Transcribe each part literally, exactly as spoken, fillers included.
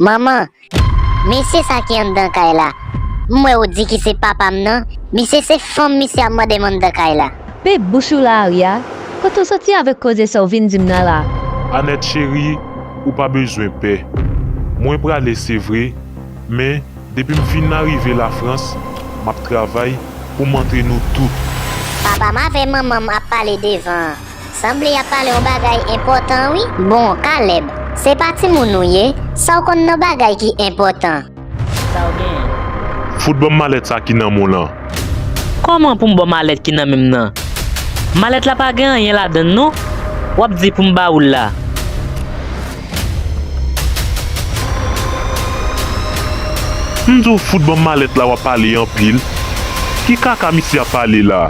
Manman, mesye sa ki anndan kay la, m wè ou di ki se papa m nan, misye se fanm misye ap mande m anndan kay la. Pe bouch ou Laria, kote w soti avèk koze sa w vin di m nan la? Anèt cheri, ou pa bezwen pè. Mwen prale se vre, men depi m fin arive Lafrans, m ap travay pou m antre nou tout. Papa m avè manman m ap pale devan an. Sanble y ap pale yon bagay enpòtan wi. Bon, Caleb, se pa timoun ou ye, sa w konn nan bagay ki enpòtan? Sa w genyen? Fout ban m malèt sa ki nan men w lan. Kòman pou m ba w malèt ki nan men m nan? Malèt la pa gen anyen ladan l non. W ap di pou m ba ou l la. M di w fout ban m malèt la, w ap pale anpil. Ki kaka misye ap pale la?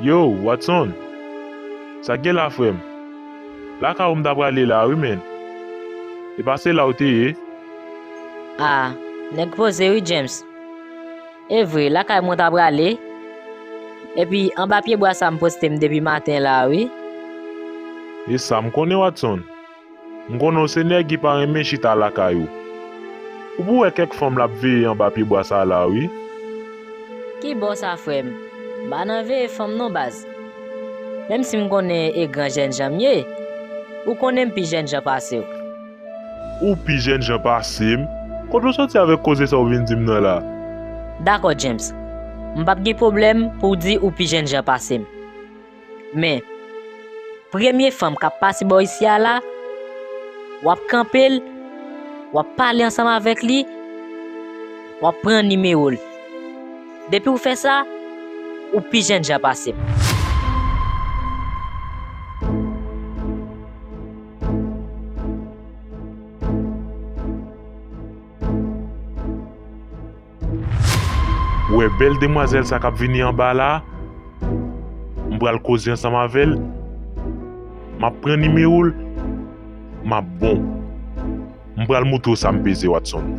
Yo, Watson! Sa k gen la, frè m? Lakay ou m ta prale la wi, menn. E pa se la w te ye? A, nèg poze wi, James. E vre, lakay mwen ta prale. Epi anba pye bwa sa m poste m depi maten la wi. E sa m konnen, Watson. M konnen w se nèg ki pa renmen chita lakay ou. Ou pou wè kèk fanm l ap veye anba pye bwa sa la wi. Ki bò sa, frè m? M pa nan veye fanm non, baz. Menm si m konnen e gran jènjan m ye, ou konnen m pi jènjan pase w. Ou pi jènjan pase m? Kote w soti avèk koze sa w vin di m nan la? Dakò, James. M p ap gen pwoblèm pou w di ou pi jènjan pase m. Men, premye fanm k ap pase bò isi a la, w ap kanpe l, w ap pale ansanm avèk li, w ap pran nimewo l. Depi w fè sa, ou pi jènjan pase m. Ou wè bèl demwazèl sa k ap vini anba la? M pral koze ansanm avè l. M ap pran nimewo l. M ap bon. M pral moutre w sa m peze, Watson.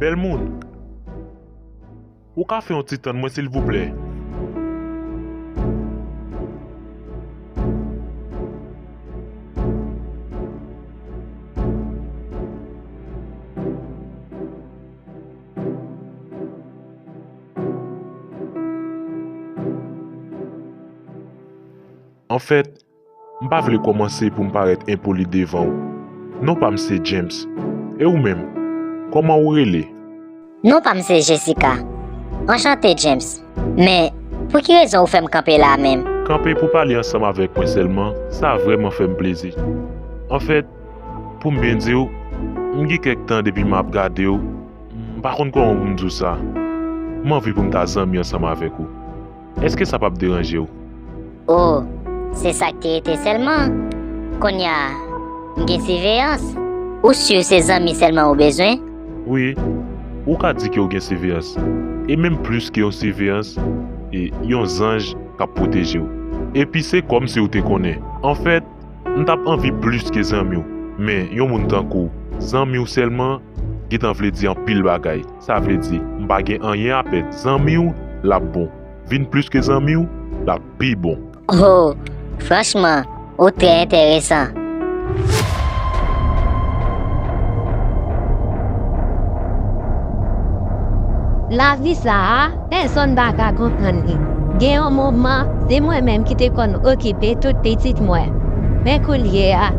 Bèl moun. Ou ka fè yon ti tann mwen, silvouplè? Anfèt, m pa vle kòmanse pou m parèt enpoli devan w. Non pa m se James. E ou menm? Kòman ou rele? Non pa m se Jessica. Anchante, James. Men, pou ki rezon ou fè m kanpe la a menm? Kanpe pou pale ansanm avèk mwen sèlman, sa vrèman fè m plezi. Anfèt, pou m byen di w, m gen kèk tan depi m ap gade w, m pa konn kòman pou m di w sa. M anvi pou m ta zanmi ansanm avèk ou. Èske sa p ap deranje w? O, se sa k te rete sèlman? Kounye a, m gen siveyans. Ou si se zanmi sèlman ou bezwen? Wi, ou ka di ke w gen siveyans. E menm plis ke yon siveyans, e yon zanj k ap pwoteje w. Epi se kòmsi w te konnen. Anfèt, m t ap anvi plis ke zanmi w. Men, yon moun tankou w, zanmi w sèlman, gentan vle di anpil bagay. Sa vle di, m pa gen anyen a pèd. Zanmi w, l ap bon. Vin plis ke zanmi w, l ap pi bon. Oh, franchman, ou trè enteresan. Lavi sa a, pèsonn pa ka konprann li. Gen yon moman, se mwen menm ki te konn okipe tout pitit mwen. Men koulye a,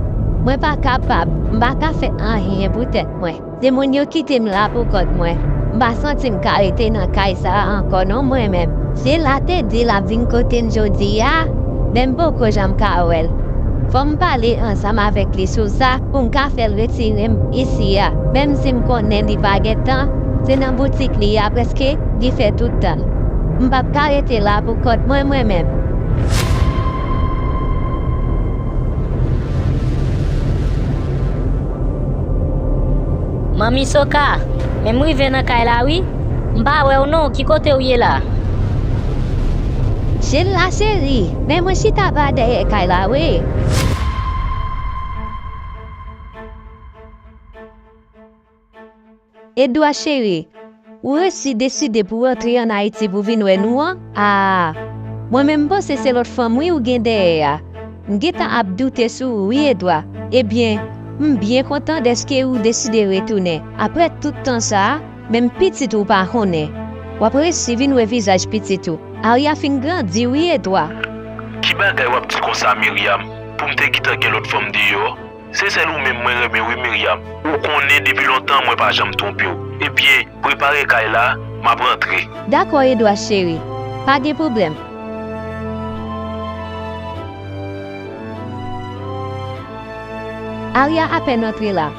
mwen pa kapab, m pa ka fè anyen pou tèt mwen. Se moun yo kite m la pou kont mwen. M pa santi m ka rete nan kay sa a ankò non mwen menm. Si l a te di l ap vin kote n jodi a, men m poko janm ka wè l. Fò m pale ansanm avèk li sou sa pou m ka fè l retire m isi a. Menm si m konnen li pa gen tan, se nan boutik li a prèske li fè tout tan l. M p ap ka rete la pou kont mwen mwen menm. M Manmi Soka, men m rive nan kay la wi. M pa wè w non, ki kote w ye la? Sheila cheri, men mwen chita pa dèyè kay la wi. Edwa cheri, ou resi deside pou w rantre ann Ayiti pou vin wè nou an? A! Mwen menm m panse se lòt fanm wi ou gen dèyè a. M gentan ap doute sou ou wi Edwa. Ebyen, m byen kontan dèske ou deside retounen. Apre tout tan sa a, menm pitit ou pa konnen. W ap resi vin wè vizaj pitit ou. Arya fin grandi wi Edwa. Ki bagay w ap di konsa Miryam? Pou m te gentan gen lòt fanm deyò? Se sèl ou menm mwen renmen wi Miryam. Ou konnen depi lontan mwen pa janm twonpe w. Ebyen, prepare kay la, m ap rantre. Dakò Edwa cheri, pa gen pwoblèm. Arya apèn antre la.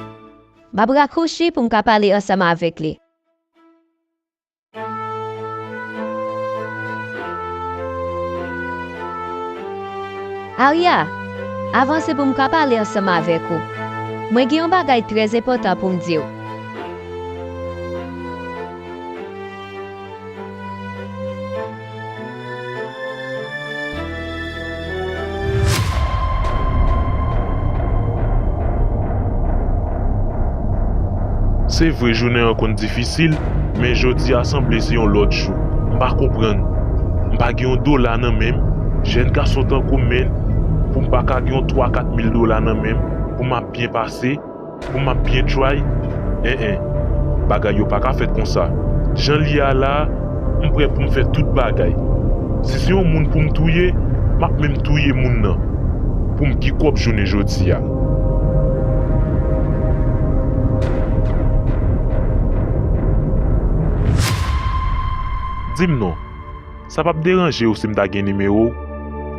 M ap rakwochi pou m ka pale ansanm avèk li. Arya, avanse pou m ka pale ansanm avèk ou. Mwen gen yon bagay trè enpòtan pou m di w. Se vre jounen an konn difisil, men jodi a sanble se yon lòt jou. M pa konprann. M pa gen yon dola nan men m. Jèn gason tankou m menm, pou m pa ka gen yon twa kat mil dola nan men m, pou m ap byen pase, pou m ap byen try, en en, bagay yo pa ka fèt konsa. Jan l ye a la a, m prè pou m fè tout bagay. Si se yon moun pou m touye, m ap menm touye moun nan, pou m gen kòb jounen jodi a. Di m non, sa p ap deranje w si m ta gen nimewo w?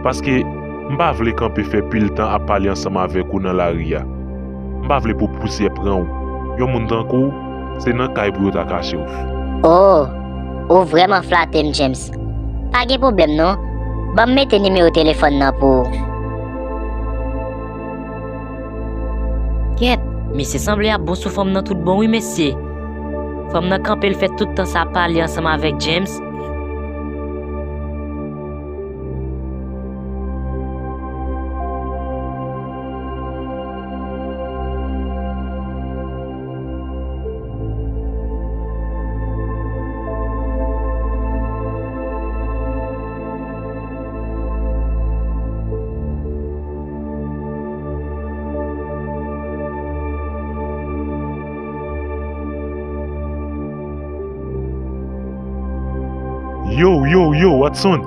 Paske m pa vle kanpe fè pil tan ap pale ansanm avèk ou nan lari a. M pa vle pou pousyè pran w. Yon moun tankou w, se nan kay pou yo ta kache w. O, ou vrèman flate m, James. Pa gen pwoblèm non. Ban m mete nimewo telefòn nan pou ou. Kèt, mesye sanble ap bon sou fanm nan tout bon wi mesye. Fanm nan kanpe l fè tout tan sa ap pale ansanm avèk James. Yo, yo, yo, Watson!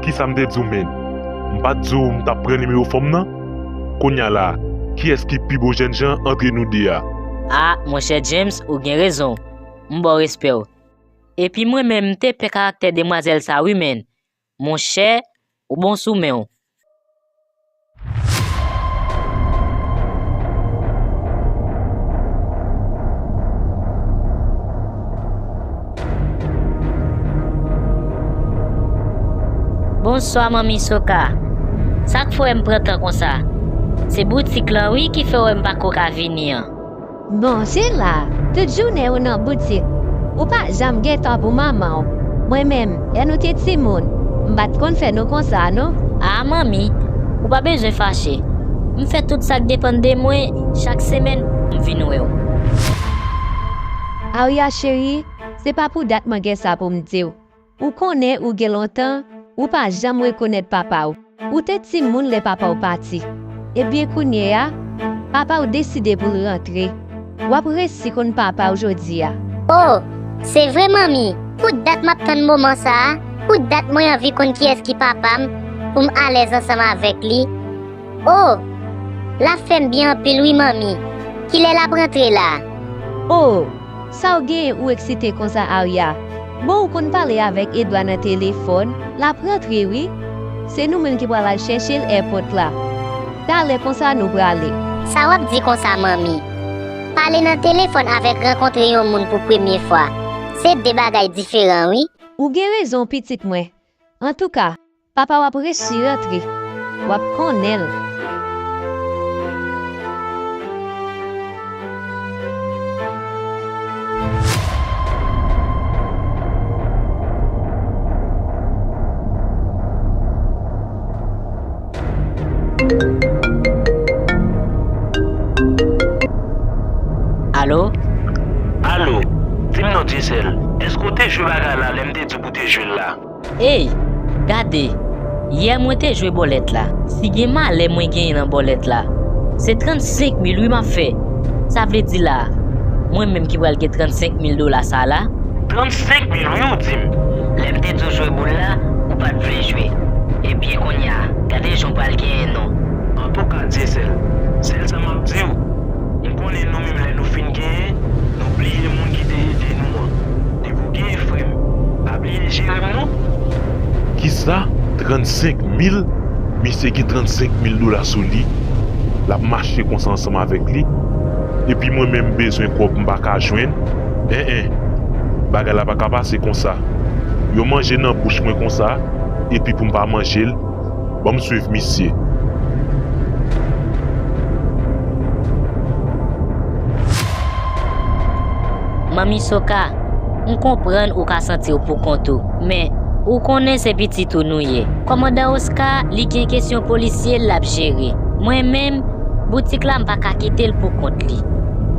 Kisa m te di w, menn? M pa t di w m t ap pran nimewo fanm nan? Kounye a la a, kiyès ki pi bo jènjan antre nou de a? A, monchè James, ou gen rezon. M ba w respè w. Epi mwen menm, m te pè karaktè demwazèl sa wi, menn. Monchè, ou bon sou men w. Bonswa, manmi Soka. Sa k fè w wè m pran tan konsa? Se boutik lan wi ki fè w wè m pako ka vini an. Bon, Sheila, tout jounen ou nan boutik. Ou pa janm gen tan pou manman w. Mwen menm, lè nou te timoun, m pa t konn fè nou konsa, non. A, manmi, ou pa bezwen fache. M fè tout sa k depann de mwen, chak semèn, m vin wè w. Arya cheri, se pa pou dat mwen gen sa pou m di w. Ou konnen ou gen lontan, ou pa janm rekonèt papa w. Ou te timoun lè papa w pati. Ebyen kounye a, papa w deside pou l rantre. W ap resi konn papa w jodi a. O, se vre manmi, pou dat m ap tann moman sa a, pou dat mwen anvi konn kiyès ki papa m, pou m alèz ansanm avèk li. O, l ap fè m byen anpil wi manmi. Kilè l ap rantre la? O, sa w genyen ou eksite konsa Arya? Bon ou konn pale avèk Edwa nan telefòn, l ap rantre wi. Se nou menm ki pral al chèche l èpòt la. Talè konsa nou prale. Sa w ap di konsa manmi? Pale nan telefòn avèk rankontre yon moun pou premye fwa, se de bagay diferan wi. Ou gen rezon pitit mwen. Antouka, papa w ap resi rantre. W ap konnen l. Alo? Alo, di m non, Dyesèl, èske w te jwe bagay la lè m te di w pou w te jwe l la? Ey, gade, yè mwen te jwe bòlèt la. Si gen malè mwen genyen nan bòlèt la, se trannsenk mil wi m ap fè. Sa vle di la, mwen menm ki pral gen trannsenk mil dola sa la? Trannsenk mil wi ou di m. Lè m te di w jwe boul la, ou pa t vle jwe. Ebyen kounye a, gade jan w pral genyen non. Antouka, Dyesèl, sèl sa m ap di w, m konnen nou menm lè nou fin genyen, nou bliye moun ki te ede nou an. Depi w genyen frè m, pa bliye jere m non. Kisa? Trannsenk mil? Misye gen trannsenk mil dola sou li. L ap mache konsa ansanm avèk li. Epi mwen menm m bezwen kòb m pa ka jwenn. En en. Bagay la pa ka pase konsa. Yo manje nan bouch mwen konsa, epi pou m pa manje l, ban m swiv misye. Manmi Soka, m konprann ou ka santi w poukont ou, men ou konnen se pitit ou nou ye. Kòmandan Oscar, li gen kesyon polisye l ap jere. Mwen menm, boutik la m pa ka kite l poukont li.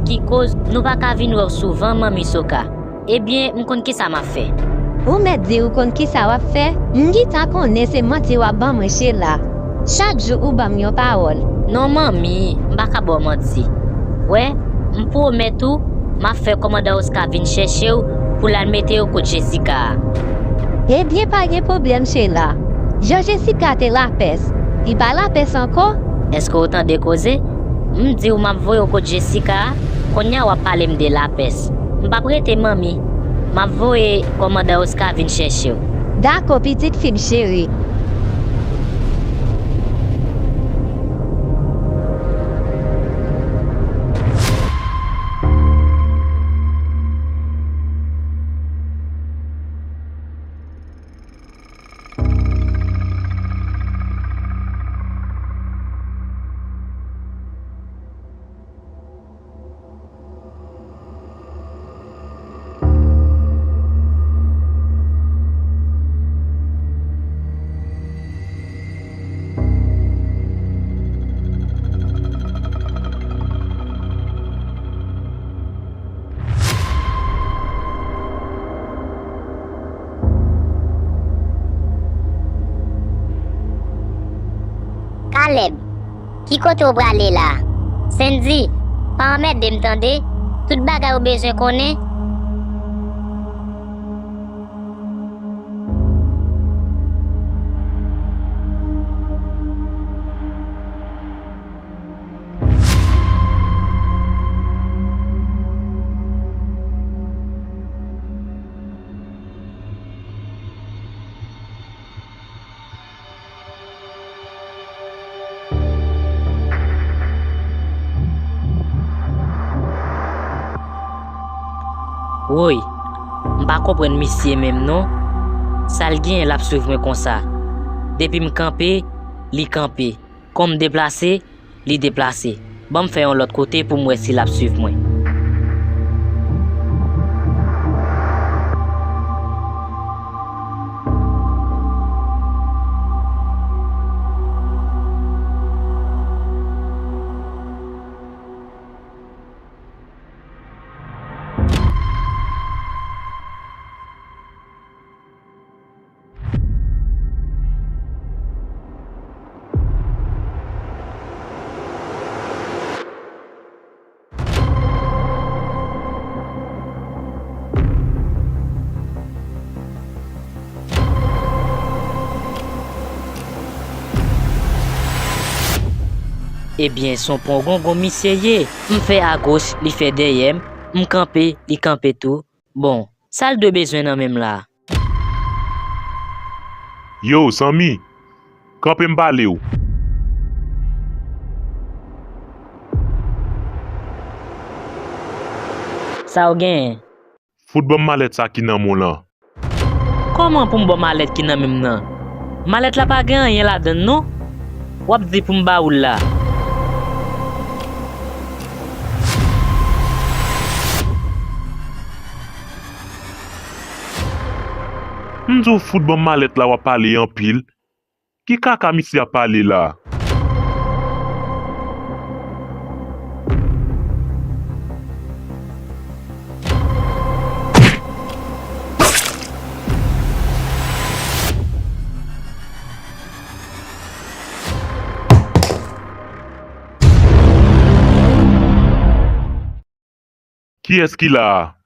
Ki koz nou pa ka vin wè w souvan, Manmi Soka. Ebyen, m konn kisa m ap fè. Ou mèt di ou konn kisa w ap fè? M gentan konnen se manti w ap ban mwen, Sheila. Chak jou ou ban m yon pawòl. Non, manmi, m pa ka ba w manti. Wè, m pwomèt ou, m ap fè kòmandan Oscar vin chèche w pou l al mete w kot Jessica a. Ebyen, pa gen pwoblèm, Sheila. Jan Jessica te lapès, li pa lapès ankò? Èske w tande koze? M di w m ap voye w kot Jessica a, kounye a w ap pale m de lapès. M p ap rete, manmi. M ap voye kòmandan Oscar vin chèche w. Dakò, pitit fi m cheri. Caleb, ki kote w prale la? Sendy, pa anmède m tande, tout bagay ou bezwen konnen. Woy, m pa konprann misye menm non. Sa l genyen l ap swiv mwen konsa? Depi m kanpe, li kanpe. Kon m deplase, li deplase. Ban m fè yon lòt kote pou m wè si l ap swiv mwen. Ebyen, se yon pon gongon misye ye. M fè agoch, li fè dèyè m. M kanpe, li kanpe tou. Bon, sa l dwe bezwen nan men m la? Yo, zanmi, kanpe m pale w. Sa w genyen? Fout ban m malèt sa ki nan men w lan. Kòman pou m ba w malèt ki nan men m nan? Malèt la pa gen anyen ladan l non. W ap di pou m ba ou l la. M di w fout ban m malèt la, w ap pale anpil. Ki kaka misye ap pale la? Kiyès ki la a?